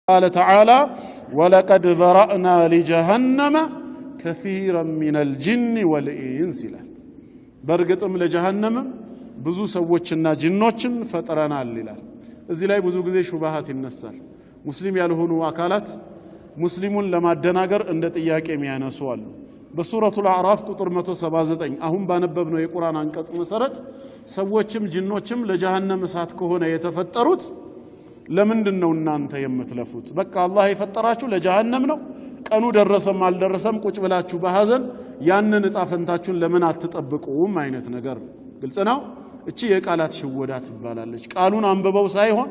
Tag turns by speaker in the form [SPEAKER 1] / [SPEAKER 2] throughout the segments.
[SPEAKER 1] قال تعالى ولقد ذرأنا لجهنم كثيرا من الجن والإنس ይላል። በእርግጥም ለጀሃነምም ብዙ ሰዎችና ጅኖችን ፈጥረናል ይላል። እዚህ ላይ ብዙ ጊዜ ሹብሃት ይነሳል። ሙስሊም ያልሆኑ አካላት ሙስሊሙን ለማደናገር እንደ ጥያቄ የሚያነሱ አሉ። በሱረቱል አዕራፍ ቁጥር 179 አሁን ባነበብነው የቁርአን አንቀጽ መሰረት ሰዎችም ጅኖችም ለጀሃነም እሳት ከሆነ የተፈጠሩት ለምንድን ነው እናንተ የምትለፉት? በቃ አላህ የፈጠራችሁ ለጀሃነም ነው። ቀኑ ደረሰም አልደረሰም ቁጭ ብላችሁ በሐዘን ያንን እጣ ፈንታችሁን ለምን አትጠብቁም? አይነት ነገር ነው። ግልጽ ነው። እቺ የቃላት ሽወዳ ትባላለች። ቃሉን አንብበው ሳይሆን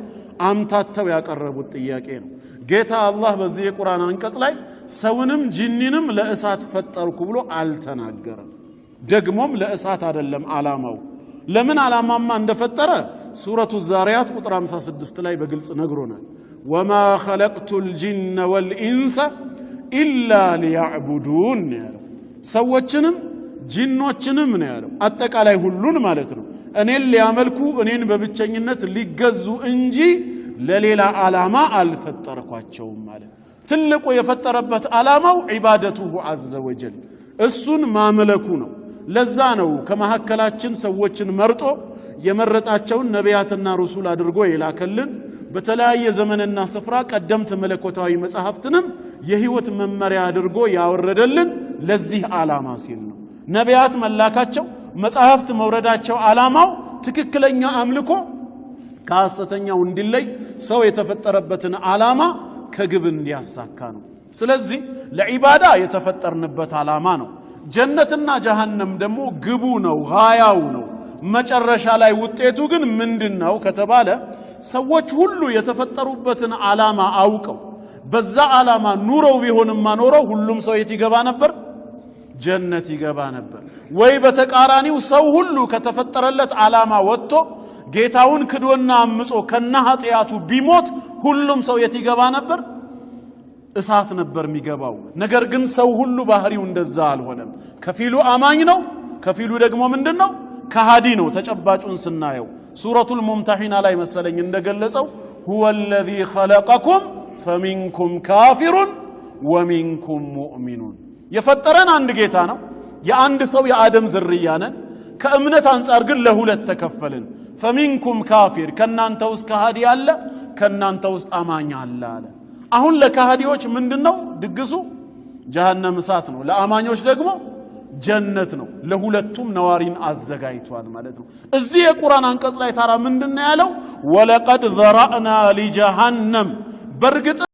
[SPEAKER 1] አምታተው ያቀረቡት ጥያቄ ነው። ጌታ አላህ በዚህ የቁርአን አንቀጽ ላይ ሰውንም ጂኒንም ለእሳት ፈጠርኩ ብሎ አልተናገረም። ደግሞም ለእሳት አይደለም ዓላማው። ለምን ዓላማማ እንደፈጠረ ሱረቱ ዛሪያት ቁጥር 56 ላይ በግልጽ ነግሮናል። وما خلقت الجن والإنس إلا ليعبدون ነው ያለው። ሰዎችንም ጂኖችንም ነው ያለው። አጠቃላይ ሁሉን ማለት ነው። እኔን ሊያመልኩ እኔን በብቸኝነት ሊገዙ እንጂ ለሌላ ዓላማ አልፈጠርኳቸውም ማለት። ትልቁ የፈጠረበት ዓላማው عبادته عز وجل እሱን ማምለኩ ነው። ለዛ ነው ከመካከላችን ሰዎችን መርጦ የመረጣቸውን ነቢያትና ሩሱል አድርጎ የላከልን። በተለያየ ዘመንና ስፍራ ቀደምት መለኮታዊ መጽሐፍትንም የህይወት መመሪያ አድርጎ ያወረደልን ለዚህ ዓላማ ሲል ነው። ነቢያት መላካቸው፣ መጽሐፍት መውረዳቸው ዓላማው ትክክለኛ አምልኮ ከሐሰተኛው እንዲለይ፣ ሰው የተፈጠረበትን ዓላማ ከግብ እንዲያሳካ ነው። ስለዚህ ለዒባዳ የተፈጠርንበት ዓላማ ነው። ጀነትና ጀሃነም ደግሞ ግቡ ነው፣ ጋያው ነው። መጨረሻ ላይ ውጤቱ ግን ምንድን ነው ከተባለ ሰዎች ሁሉ የተፈጠሩበትን ዓላማ አውቀው በዛ ዓላማ ኑረው ቢሆንማ ኖረው ሁሉም ሰው የት ይገባ ነበር? ጀነት ይገባ ነበር። ወይ በተቃራኒው ሰው ሁሉ ከተፈጠረለት ዓላማ ወጥቶ ጌታውን ክዶና አምጾ ከነ ኃጢአቱ ቢሞት ሁሉም ሰው የት ይገባ ነበር? እሳት ነበር የሚገባው። ነገር ግን ሰው ሁሉ ባህሪው እንደዛ አልሆነም። ከፊሉ አማኝ ነው፣ ከፊሉ ደግሞ ምንድን ነው? ከሃዲ ነው። ተጨባጩን ስናየው ሱረቱል ሙምተሒና ላይ መሰለኝ እንደገለጸው هو الذي خلقكم فمنكم كافر ومنكم مؤمن። የፈጠረን አንድ ጌታ ነው። የአንድ ሰው የአደም ዝርያ ነን። ከእምነት አንጻር ግን ለሁለት ተከፈልን። فمنكم كافر፣ ከናንተ ውስጥ ከሃዲ አለ፣ ከናንተ ውስጥ አማኝ አለ አለ። አሁን ለከሃዲዎች ምንድነው ድግሱ? ጀሃነም እሳት ነው። ለአማኞች ደግሞ ጀነት ነው። ለሁለቱም ነዋሪን አዘጋጅቷል ማለት ነው። እዚህ የቁርአን አንቀጽ ላይ ታራ ምንድነው ያለው? ولقد ذرأنا لجهنم በእርግጥ